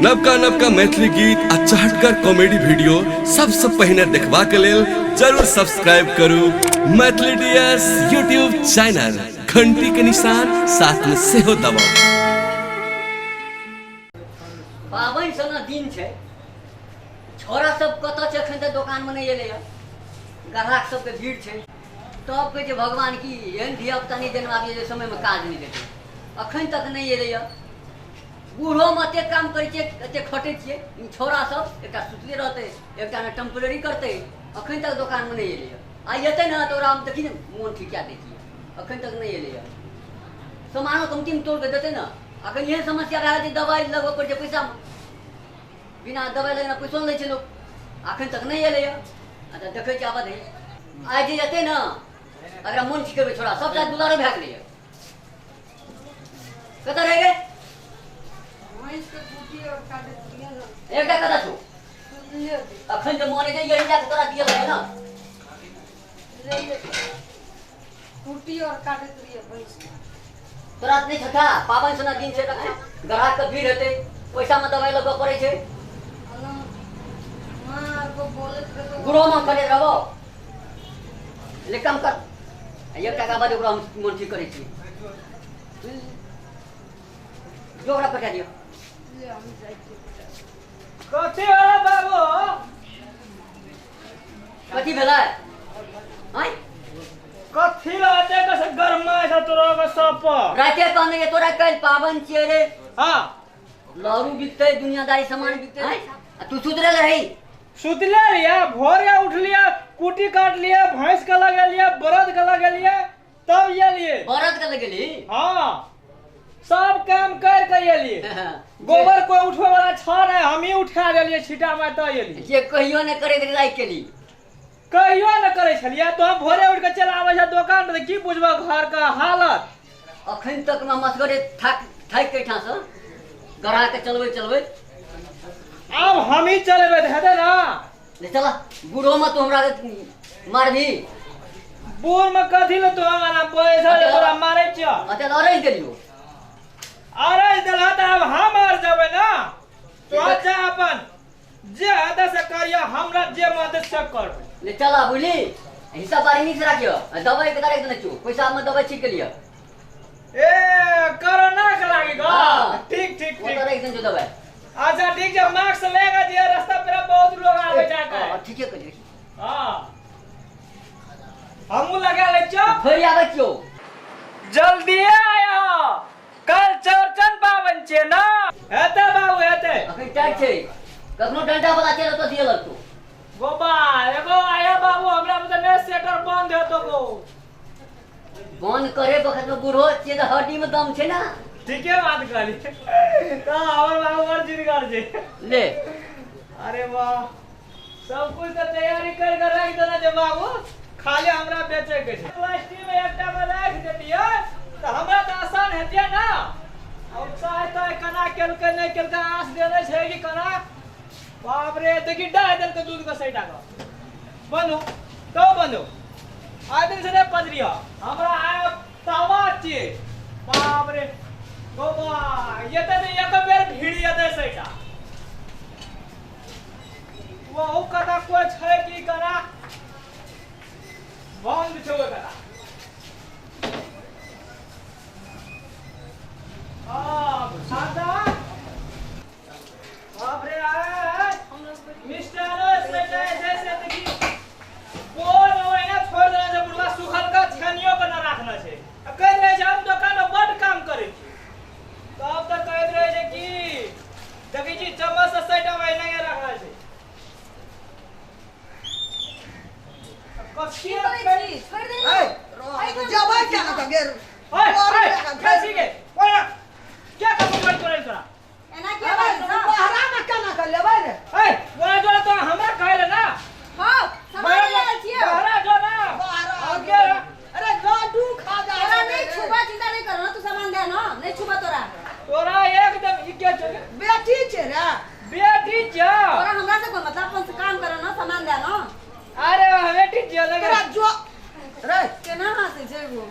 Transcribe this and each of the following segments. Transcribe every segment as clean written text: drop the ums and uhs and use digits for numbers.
नवका नवका मैथिली गीत आ चहटगर कॉमेडी वीडियो सबसँ पहिने देखबाक लेल जरूर सब्सक्राइब करू मैथिली डीएस यूट्यूब चैनल। घंटी के निशान साथ में सेहो दबाउ। पाबनि सना दिन छै, छोरा सब कतऽ छै? एखन तक दोकानमे नहि एलैए, ग्राहक सबके भीड़ छै। तब कहै छै भगवान की एहन धिया पुता नहि जनमाबियै जे समयमे काज नहि देतै। एखन तक नहि एलैए। बूढ़ोमे एतेक काम करै छियै, एतेक खटै छियै, ई छौड़ा सब एकटा सुतले रहतै, एकटा ने टेम्परेरी करतै। एखन तक दोकानमे नहि एलैए। आइ एतै ने तऽ ओकरा हम देखी ने मोन ठीक कए दैतियै। एखन तक नहि एलैए। सामानो कमतीमे तोड़ि कऽ देतै ने। एखन एहन समस्या भए गेल छै, दबाइ लगबऽ पड़ै छै पैसामे, बिना दबाइ लगेने पैसो नहि लै छै लोक। एखन तक नहि एलैए। अच्छा देखै छियै, आबऽ दही। आइ जे एतै ने एकरा मोन ठीक करबै। छोड़ा सबटा दुलारो भए गेलैए। कतऽ रहि गे? एकटा कतऽ छौ? अखन जे माने छै यही जाके तोरा दिअ लगे ना। कुटी और काटैत रहिए भैंस। तोरा नहि छठा पाबनि सना दिन छै, ग्राहक के भीड़ हेतै, पैसा में दवाई लगबऽ पड़ै छै। गुरो में करे रहबो ले काम कर। एक टाका बाद ओकरा हम मन ठीक करै छियै। जो ओकरा पठा दियौ। कथी भेलै बाबू? कथी भेलै? आँय, कथी रहते कसे गरमा छै तोरा के सब पर? राते कहने जे तोरा काल्हि पाबनि छियै रे। हाँ, लहरू बिकतै, दुनियादारी सामान बिकतै, आ तू सुतरल रही। सुतले रहिए, भोरे उठलिए, कुटी काट लिए, भैंस के लगेलिए, बरद के लगेलिए, तब एलिए। बरद के लगेली? हाँ, सब काम कर के एलिए। गोबर कोई उठवे वाला छ नहीं, हम ही उठा देलिए छीटा में त एलिए। जे कहियो ने करे राखि केली। कहियो न करे छलिए तो हम भोरे उठ के चल आवे छै दुकान पर, की बुझबो घर का हालत। अखन तक में मसगरे थाक थाक के ठाँ से गड़ा के चलबै चलबै। अब हम ही चलेबै त हेतै ना। ले चला, बूढ़ो में तू हमरा के मारबी? बूढ़ में कथी ले तू हमरा पैसा ले तोरा मारै छियो? अच्छा लड़ै देलियो। अरे देलह त अब हम आर जेबै ना, तो जा अपन जे हेतै से करियो, हमरा जे मदद से कर। ले चला, बुझली? हिसाब बारी नीक से राखियो। दवाई के तारीख देने छौ, पैसा में दवाई छीट के लियो। ए कोरोना के लागी गो? हाँ। ठीक ठीक। वो ठीक। तो राखि देने छौ दवाई। अच्छा ठीक छै, मास्क लेगा दिया, रास्ता पर बहुत लोग आवे जाके। हाँ, ठीके कहलियै। हाँ, हमहूँ लगा ले छियो। फेर आबै छियौ। जल्दी आया, कल चौरचन पाबनि छियै ना। हेतै बाबू, हेतै। अखन टाइट छै, कखनो डंडा वाला चलि तऽ दिअ लगतौ। गोबा एगो आया बाबू, हमरा में तऽ नहि सेटर बंद हेतो गो। बंद करे वखत में बूढ़ो छियै तऽ हड्डी में दम छै ना। ठीके बात कहली तऽ हमर बाबू बड़ जिनगर छै। ले। अरे वाह, सब कुछ तऽ तैयारी कर के राखि देने छै बाबू, खाली हमरा बेचे के छै। प्लास्टिक में एकटा में राखि देतियै तऽ हमरा तऽ आसान हेतियै ना। अब चाहे तऽ केना केलकै नहि केलकै, आस देने छै कि केना। बाप रे, देखी डाहि देलकै दूध के सैटा के। बंधु तो बंधु आइ दिन से नहि पजरियो हमरा, आइ तावा छियै। बाप रे गोबा, एते तऽ एक बेर भीड़ एतै सैटा। वहु कथा कोइ छै कि कना बंद छै ओहि कथा। हाँ, खाता। बाप रे, आय मिस्टर सैटा जैसे देखी बोर में ओहिना छोड़ देने छै बुढ़वा, सुखल का छानियो के न राखने छै। आ कहि रहै छै हम दोकान में बड काम करै छी। तब तऽ कहैत रहै छै कि देखै छी चम्मच से सैटा ओहिना राखने छै। कथी की करै छी? छोड़ि दे। ऐ, जबै क्या ना त गेर। ओए ओए, कैसी के ओए क्या काम करै तोरा तोरा? एना किया बाजै छौ? बहरा में केना के लेबै रे? ए बोला जो तो हमरा कहले ना। हँ, सामान ले आयल छियौ। बहरा जो ना। बहरा। आगे। अरे लड्डू खा जा। तोरा नहि छुबा, चिंता नहि कर ना, तू सामान दे ना, नहि छुबा तोरा। तोरा एकदम ई के छै? बेटी छै रे। बेटी छ। तोरा हमरा से कोन मतलब? अपन से काम कर ना, सामान दे ना। अरे बेटी छ लगे। तोरा जो रे। केना हँसै छै एगो?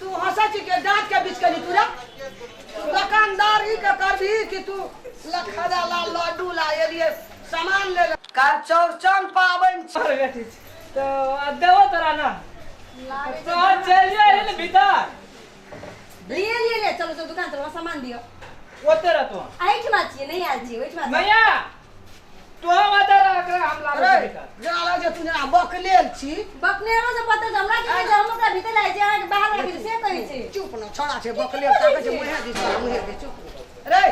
तू हंसै छी के दांत के बीच कली तू रे? तू दुकानदारी के करबी कि तू लखदा ला लड्डू ला एलिए सामान ले ले। काल चौरचन पाबनि छै। अरे बेटी तो आ देबो तोरा ना तो चल जाए ने भीतर लिए लिए ले चलो चलो दुकान चलो सामान दियो ओते रहतो एहिठमा छियै नहि आयल छियै ओहिठमा छियै। मैया तो हम ओते रह हम लाबै अरे छी भीतर जेना लगै छै तू जेना बकलेल छी। बकनेरो से पता छै हमरा की कहै छै हम ओकरा भीतर लाइ छी अहाँके बाहर राखै छी से कहै छी। चुप न छौड़ा छै बकलेल ताकै छै मुँहे दिस तोरा मुँहे दिस चुप रे।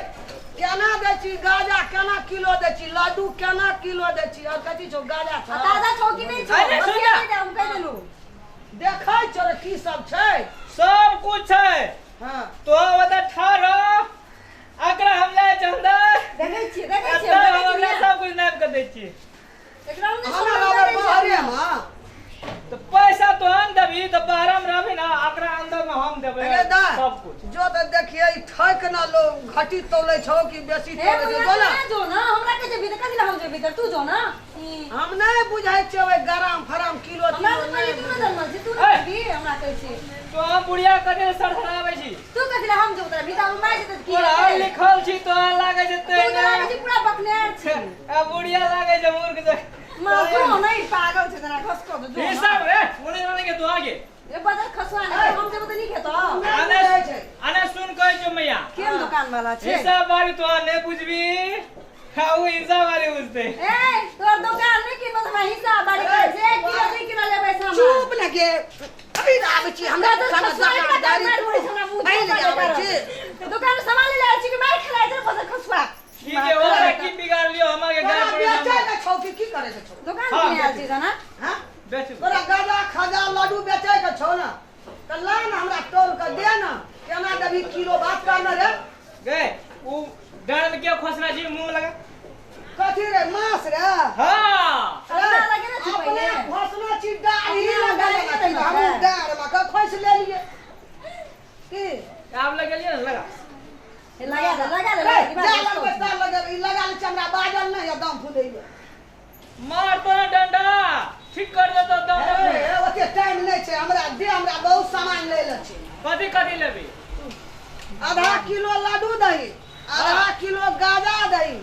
केना दै छी गाजा केना किलो दै छी लड्डू केना किलो दै छी और कथी छौ गाजा आ छौ ताजा छौ कि नहि छौ अरे बस सुन किया ना। नहि दे, हम कहि देलहुँ। देखै छौ रे की सब छै। सब कुछ छै हाँ तो ओते ठाढ़ रह एकरा हम ले चंदर देखै छियै देखै छियै एतऽ हम हम देखै ओकरा छियै सब कुछ नापि के दै छियै। एकरा हम नहि हमरा सामान रहबै दे दै बाहरे छियै। मे। तो पैसा तो हम देबही तो बाहर में रहबी ना एकरा अंदर में हम देबै अरे दा सब कुछ। जो तऽ देखिए ई ठक ना लो घटी तौले छौ कि बेसी हे तौले छौ भैया, जो ना। तू जो ना हमरा कहै छै भीतर कथी लए हम जेबै भीतर तू जो ना। ई, हम नहीं बुझै छियै ओहि गरम फरम किलो हमरा तिलो से पहिले नहि तू न जनमल छी तू ए। न बुझबी हमरा कहै छै तो हम बुढ़िया कते सरसराबै छी तू कथी लए हम जेबै तोरा भीतर हम मारि जेतै तऽ की पढ़ल हेतै? लिखल छी तो लागै छै तू तऽ लागै ते छी पूरा बकनेर छी। आ बुढ़िया लागै छै मूर्ख छै। माँ जो नहीं पागल छै जना खसको दो जो ना। हिसाब रे बोले जाने के तो आगे ए बदल खसवा नहीं हम जेबै तऽ नहीं खेतौ। नहि बुझै छै। अने सुन कहै छौ मैया केहन दुकान वाला छै। हिसाब बारी तो नहीं बुझबी हाँ वो हिसाब बारी बुझते। ए तोर दुकान नहीं किनो तऽ हमरा हिसाब बारी कहै छै 1 किलो 2 किलो लेबै सामान। चुप न गे अभी आबै छी हमरा बदल दुकान खसुआ एकरा दुकानदारी मारि पड़ै छै हमरा मुँह नहीं पर आबै छी। दुकान में सामान ले आयल छी कि मारि खेलाइ छै बदल खसुआ। ठीक है ओकरा की बिगाड़ लियो हमारे के तोरा गाय पड़े बेचै के छौ कि की करै के छौ? दुकान हाँ, किने आयल छी जना। हाँ बेच तोरा गाजा खाजा लड्डू बेचै के छौ ना तऽ ला ना हमरा तौल के दे ना केना देबही किलो बात कर न रे। गए वो डांड में क्या खोसना छी मुंह में लगा कथी रे मांस रे? हाँ अपना लगे ना छी अपना पहिले। खोसना छी दाढ़ी अपना लगा लगे लेना छी ना हमहूँ छै। डाँढ़ मे के खोसि लेलियै की आप लगेलिए ना लगा हे लगा दे लगा दे रे, लगा जा दे, लगबै ता लगेबै ई लगा लै छी हमरा बाजल नहि यऽ दम फुलैये। मार तो ना डंडा ठीक कर दे तो दम ए, ओते टाइम नहि छै हमरा दे हमरा बहुत सामान लै ले छै। कथी कथी लेबी? आधा किलो लड्डू दही आधा किलो गाजा दही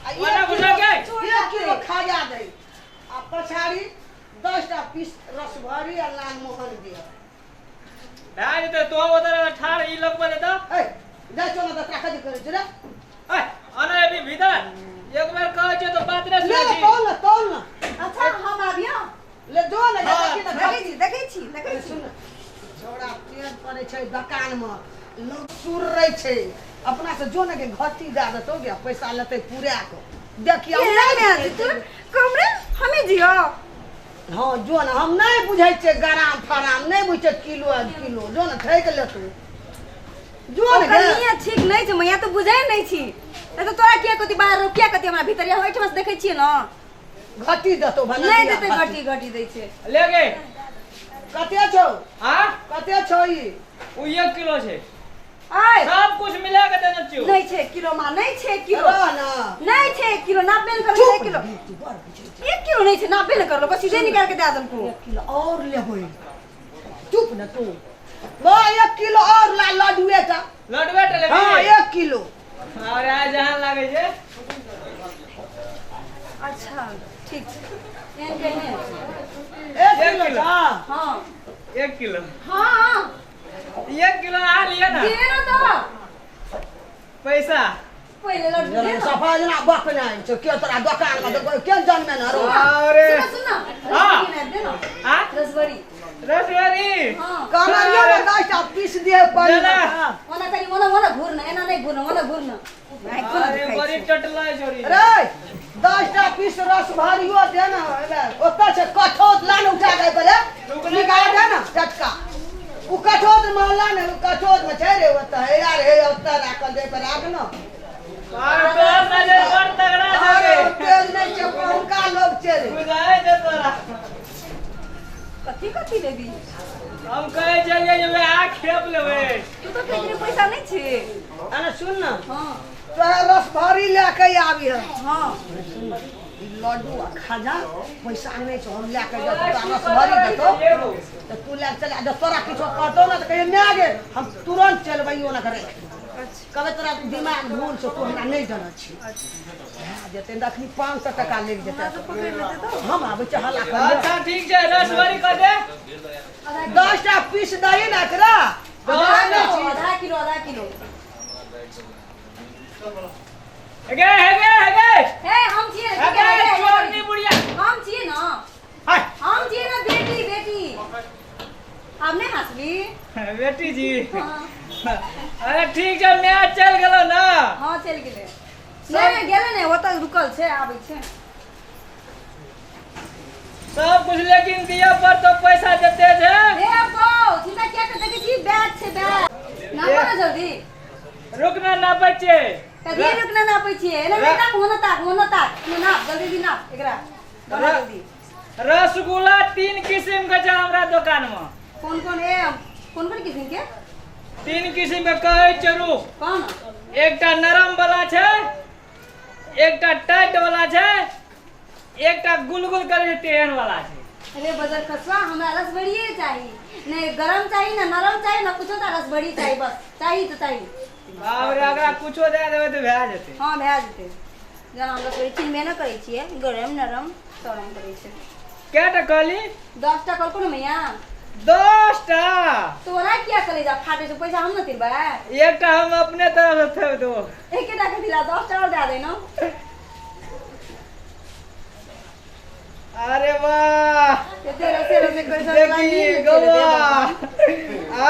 आ एक ओना किलो बुझल के? एक किलो खाजा दही आ पछाड़ी 10टा पीस रसभरी आ लालमोहन दिअ। भए जेतै तो ओतऽ ठाढ़ ई लोग बने तो ए जाइ छौ ने तऽ तोरा कथी करै छौ रे? ए अने अभी भीतर एक बेर कहै छियै तो बात नहि ले सुनै ले छी। तौल न तौल न। अच्छा हम आबियो ले जो ने जा हाँ, देखी ने देखै छी देखै छी देखै अरे छी। सुन छौड़ा तेज पड़ै छै दोकान मे लोग सुररै छै अपना से जो ने के घटी दए देतौ गे पैसा लेतै पूरा के देखियौ केहन नहि मे आयल छी तू कम रे हमे जियो। हाँ जो ने हम नहि बुझै छियै गराम फराम नहि बुझै छियै किलो आ किलो जो ने ठकि लेतौ जो ने ओकर गे। नियत ठीक नहि छै मैया तू बुझै नहि छी नहि तऽ तोरा किया कथी बाहर रोकिया कथी हमरा भीतर या ओहिठमा से देखै छियै न। घटी देतौ भला नहि दिया देतै घटी। घटी घटी दै छै। ले गे कते छौ? हाँ कते छौ ई? ओ 1 किलो छै। आय सब कुछ मिला के देने छियौ। नहि छै किलो मा नहि छै किलो। रह ना। नहि छै 1 किलो नापबे नहि करलो चुप 1 किलो। तू बड़ बुझै छी। 1 किलो नहि छै नापबे नहि करलो बस सीधे निकाल के दए देलको। 1 किलो और लेबै चुप न तू। बा 1 किलो और ला लड्डुए टा। लड्डुए टा लेबही? हाँ 1 किलो। अरे आइ जहाँ लागै छै। अच्छा ठीक छै एहन कहने 1 एक किलो किलो। छौ? हाँ 1 किलो। हाँ 1 किलो आ लिअ ना। दे ना तो पैसा पहिले लड्डू दे ना। सफा जना बक नहि छौ के तोरा दोकान मे तऽ के जनमे न रो। अरे सुन सुन हाँ। रसबरी दे ना। हाँ? रसबरी रसबरी हाँ कहलियौ ने 10टा पीस दिए पानि ले ले। ओना कनि ओना ओना घूर न एना नहि घूर न ओना घूर न। आँखि कोना अरे दुखाइ बड़ी छै। टटला छोरी रे 10टा पीस रस भरियो दे ना ओतऽ छै कठौत ला ने उठा के पहिले निकाल दे ना टटका उ कठौत मे ला ने उ कठौत मे छै रे ओतऽ हे यार हे ओतऽ राखल दे पर राख न। अरे तोहर नजर बड़ तगड़ा छै अरे रे। तेज नहि छै हुनका लोग छै रे। बुझाइ छै तोरा। कथी कथी लेबी? हम कहै छलियै जे वएह खेप लेबै। तू तऽ कहैत रही पैसा नहि छै। अरे सुन न हाँ तोरा रस भरी लए के आबी है। हाँ ई लड्डू आ खाजा पैसा नहि छौ हम लए के जेतौ तोरा रस भरी देतौ तऽ तू लए के चलि आ। जब तोरा किछो कहतौ ने तऽ कहियै माय गे हम तुरंत चलबै ओना के राखि। कहबै तोरा दिमाग भूल छौ, तू हमरा नहि जानै छी। भए जेतै ने, अखनी 500 टका लागि जेतै। पकड़ि लेतै तऽ हम आबै छी हल्ला करियै। अच्छा ठीक छै, रसभरी कऽ दे। 10टा पीस दही ने एकरा। आधा किलो, आधा किलो, आधा किलो। हेगे हेगे हेगे। हे, हम छियै ने, हेगे हे, हे, चोरनी बुढ़िया। हम छियै ने, हाय। हम छियै ने। बेटी, बेटी, आब नहि हँसबी? बेटी जी। हाँ। अरे ठीक छै, मैच चलि गेलो ने? हाँ, चलि गेलै। नहि नहि, गेलै नहि, ओतऽ रुकल छै, आबै छै। सब कुछ लेकिन दिया पर तो पैसा देते छै। हे बौ, चिंता किया कर, देखै छी बैग छै, बैग नापो ने जल्दी। रुक ना, नापै छियै। कथी रुकना नापै छियै? एना नहि नाप, होना ताक, होना ताक, एना नाप, जल्दी जल्दी नाप एकरा बना जल्दी। रसगुल्ला 3 किसिम के छै हमरा दोकान में। कोन कोन? ए, कोन कोन किसिम के? 3 किसिम के कहै छै, रुक। कौन? एकटा नरम वाला छै, एकटा टाइट वाला छै, एकटा गुलगुल करै छै तेहन वाला छै। अरे बजर खसवा, हमरा रसभरिये चाही, ने गरम चाही, ने नरम चाही, ने कुछो, तऽ रसभरी चाही, बस चाही तऽ चाही। बाप रे, अगरा कुछो दए देबै तऽ भए जेतै। हाँ, भए जेतै। जेना हम रसभरी चिन्हबे न करै छियै, गरम नरम तरम करै छै। कएटा कहली? 10टा कहलको ने मैया। 10टा। तोरा किया कलेजा फाटै छौ? पैसा हम न तिरबै? एकटा हम अपने तरफ से थेब देबो। एकेटा के दिला, 10टा और दए दे न। अरे वाह, एते रसे रसे करै छौ। देखी गौआ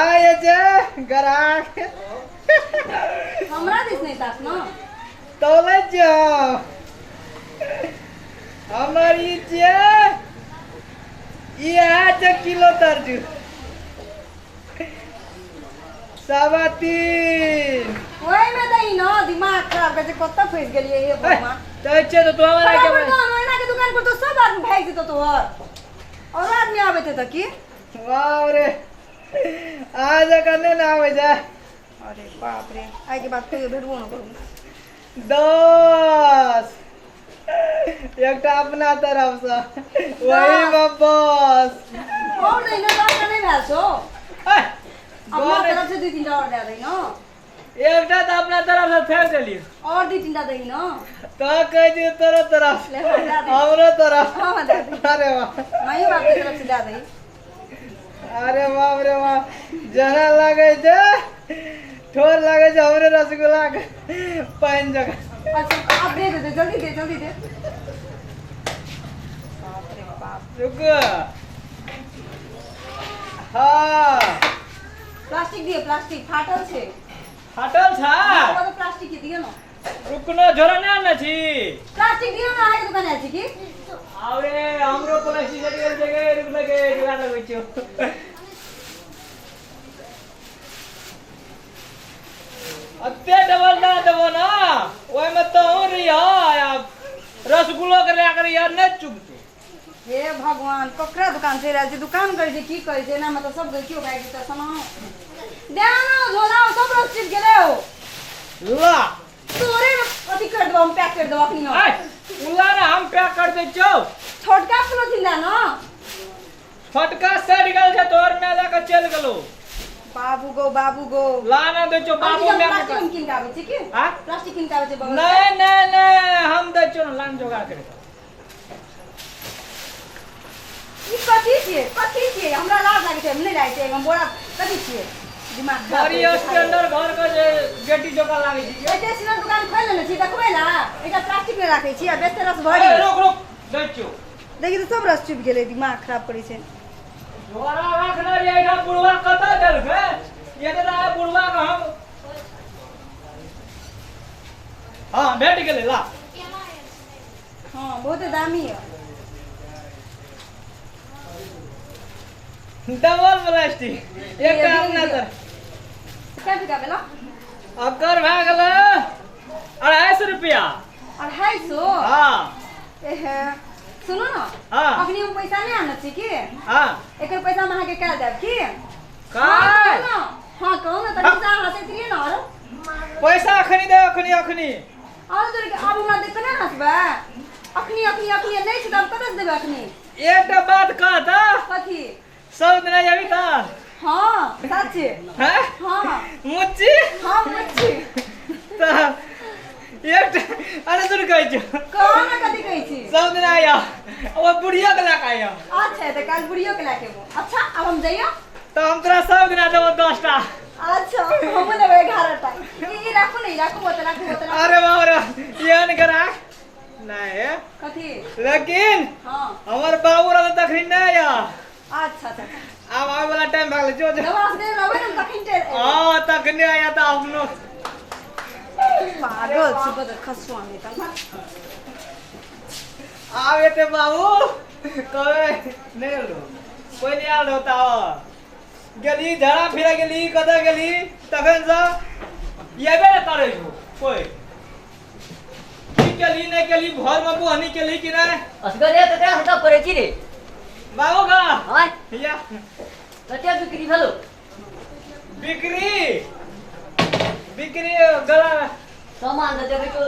आय जे ग्राहक। हमरा दिस नहि ताक न। तौलै छियै हमर ई छियै, ई इएह छै किलो तर्जू 3.25। ओहिमे दही न, दिमाग खराब करै छै। कतऽ फँसि गेलियै, हे भगवान! तऽ छै तऽ तू हमरा के फटाफट दो, हम एना के दुकान पर तो सब आदमी भागि जेतौ तोहर, और आदमी आबैत हेतौ की? बाप रे, आज एखन नहि ने आबै छै। अरे बाप रे, आइ के बाद कहियो भेटबो न करू। 10, एकटा अपना तरफसँ, वहीमे बस। और दही न, 10टा नहि भेल छौ? ऐ, अपना तरफ से 2 3टा और दए दही न। एकटा तऽ अपना तरफसँ फेर देलियौ। और 2 3टा दही न। तऽ कहै छियै तोरो तरफ। ले, हाँ, दए दही। हमरो तरफ। हाँ, दए दही। अरे वाह। माइयो बाप के तरफ से दए दही। अरे बाप रे बाप, जेना लागै छै ठोर लागै छै हमरे रसगुल्ला के पानि जकाँ। अच्छा, आब दे दे दे, जल्दी दे, जल्दी दे। बाप रे बाप। रुक, हाँ। प्लास्टिक दियो, प्लास्टिक फाटल छै। फाटल छै? हाँ, तो प्लास्टिक के दियो न। रुकनो, झोरा नहि आनने छी। प्लास्टिक दियो न, अहाँके दुकान आयल छी की? अरे हमरो प्लास्टिक सटि गेल छै गे, रुक न गे, जुगाड़ लगबै छियौ। एते डबल दए देबो ने, ओहिमे तहूँ रहिह आ रसगुल्लो के लए के रहिह, नहि चुगतौ। हे भगवान, ककरा दुकान चलि आयल छी? दुकान करै छै की करै छै? एना मतलब सब गलतियो भए जेतै। सामान दे न, झोला सब रस चिप गेलै हो। ला। तोरे अथी कर देबो, हम पैक कर देबो अखनी। ऐ, उला ने हम पैक कर दै छियौ। छोटका प्लोथिन दे न। छोटका सड़ि गेल छै, तोहर माय लए कऽ चलि गेलौ। बाबू गो, बाबू गो। ला ने दै छियौ बाबू माय। प्लास्टिक हम कीन के आबै छी की? आ? प्लास्टिक कीन के आबै छी बगल से। नहि नहि नहि, हम दै छियौ ने, लान जोगाड़ करि। ई कथी छियै? कथी छियै? हमरा लाज लागै छै, हम नहि जाइ छियै। हम बोरा कथी छियै? दिमाग खराब बड़ी करै छै। स्टैंडर्ड घर के जे बेटी जकाँ लागै छै। एते सुन्दर दुकान खोलि लेने छी देखबै ला, एकटा प्लास्टिक मे राखै छी आ बेचते रस भरी। ए, रुक रुक, दै छियौ। देखी तऽ, सब रस चुपि गेलै, दिमाग खराब करै छै। झोरा रखने रहियै एहिठाम, बुढ़वा कतऽ देलकै? एते तऽ आइ बुढ़वा के हम, हँ, भेट गेलै, ला। हँ, बहुते दामी यऽ। डबल प्लास्टिक, एकटा अपना तर। क्या बिका भेलो? अकर भए गेलै 250 रुपया। 250? हँ। एहे, सुनू ने। हाँ। अखनी हम पैसा नहि आनने छी की। हँ। एकर पैसा हम अहाँके काल्हि देब की? काल्हि? हँ, कहू ने। हँ, कहू ने, तनी सा हँसैत रहियै ने आरो। पैसा अखनी दे, अखनी अखनी। आरो तोरे आब हमरा देख केना हँसबै? अखनी अखनी अखनी नहि छै तऽ हम कतऽ से देबै अखनी? एकटा बात कह तऽ। कथी? सब दिना जेबी तऽ? हाँ सच्चे। हैं? हाँ। मुच्ची? हाँ मुच्ची। तऽ एकटा अरे सुन कहै छियौ। कहाँ ना कथी कहै छी? सब दिन आया ओ बुढ़िया के लए कऽ आया। अच्छा तऽ काल्हि बुढ़ियो के लए के एबो। अच्छा आब हम जइयो? तऽ हम तोरा सब दिना देबो 10टा। अच्छा हमहूँ लेबै 11टा। ई राखू ने, ई राखू, ओतऽ राखू, ओतऽ राखू। अरे बाप रे, एहन के राख नहि। कथी? लेकिन हाँ हमर बाबू रहतै तखनी नहि आया। अच्छा अच्छा। आब आबै वाला टाइम भए गेलै, जो जो। जब असगरे रहबै ने तखन टेर। हँ तखने आया तऽ अपनो। पागल छै बदर खसुआ नहि तऽ। आब एते बाबू कहबै नहि एलो, कोइ नहि आयल रहौ तऽ गेली झड़ा फिरा गेली, कतऽ गेली तखन से एबे ने करै छौ कोइ। की केली नहि केली, घरमे बोहनी केली कि नहि? असगरे ककरा से गप करै छी रे? बाबू का आँय या कते बिक्री भेलो? बिक्री बिक्री गला सामान तऽ देखै छौ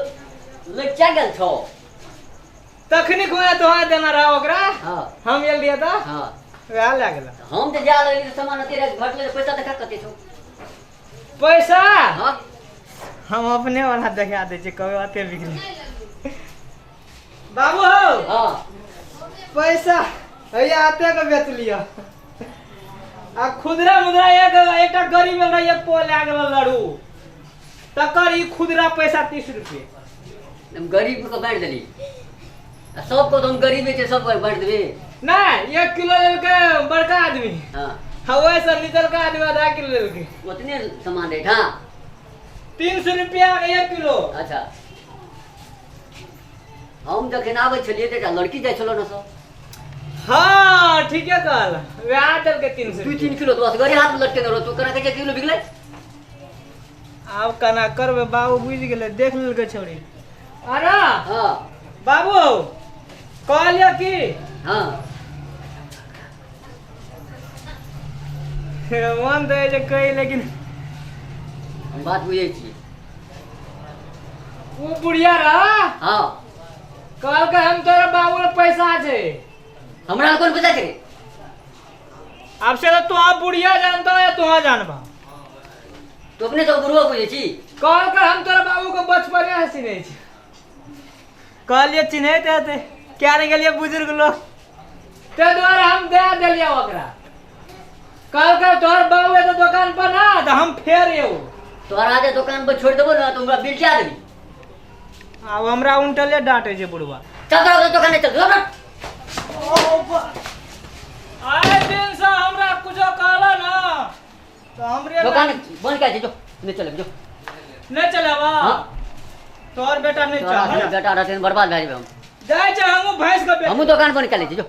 लगिचा गेल छौ। तखनी खुआ तोहरा देना रहा ओकरा। हाँ हम एल रहियै तऽ हाँ वएह लए गेल। हम तऽ जा लगली तऽ सामान ओते घटलै तऽ पैसा देखा कते छौ? पैसा हाँ हम अपने वाला देखा दै छियै कहबै ओते बिक्री। बाबू हो हाँ पैसा हैया एते के बेच लिअ। आ खुदरा मुदरा एक एकटा गरीब एल रहा, एक पो लए गेल लड़ू, तकर ई खुदरा पैसा 30 रुपये। हम गरीब के बांटि देली आ सबके तऽ हम गरीबे छै, सबके बांटि देबे? नहि, 1 किलो लेलकै बड़का आदमी। हाँ हाँ ओहिसँ निचलका आदमी आधा किलो लेलकै। ओतने सामान रेट? हाँ 300 रुपया के 1 किलो। अच्छा हम जखन आबै छलियै तऽ एकटा लड़की जाइ छलो ने सब। हाँ ठीके कहल, वएह देलकै 300। 2-3 किलो तऽ असगरे हाथमे लटकेने रहौ, तू केना कहै छै किलो बिकलै? आब केना करबै बाबू, बुझि गेलै, देख लेलकै छौड़ी। अरे हाँ बाबू कहलियै की? हाँ मन तऽ जे कही, लेकिन हम बात बुझै छी। ओ बुढ़िया रहा। हाँ कहलकै हम तोरा बाबू लग पैसा छै। हमरा लग कोन पैसा छै रे? आब से तऽ तोहा बुढ़िया जानता या तोहा जानबा? तू अपने सब बुढ़वा बुझै छी। कहलकै हम तोरा बाबू के बचपने से चिन्है छी। कहलियै चिन्हैत हेतै, किया नहि गेलियै बुजुर्ग लोग, ताहि दुआरे हम दए देलियै ओकरा। कहलकै तोहर बाबू एतऽ दोकान पर ना तऽ हम फेर एबो। तोहरा जे दोकान पर छोड़ि देबो ने तऽ हमरा बिलटा देबी। आब हमरा उनटले डांटे छै बुढ़वा। चल तोरा दोकान नहि चल, चल। आए दिन से हमरा कुछो कहला ना तऽ हमरे दोकान बंद कए दे, जो नहि चलब, जो नहि चलेबा? हाँ तोहर बेटा नहि तोरा चल बेटा रहतै तऽ बर्बाद भए जेबै हम। जाइ छै हमहूँ भैंस के बेच। हमहूँ दोकान बंद कए लै छी, जो।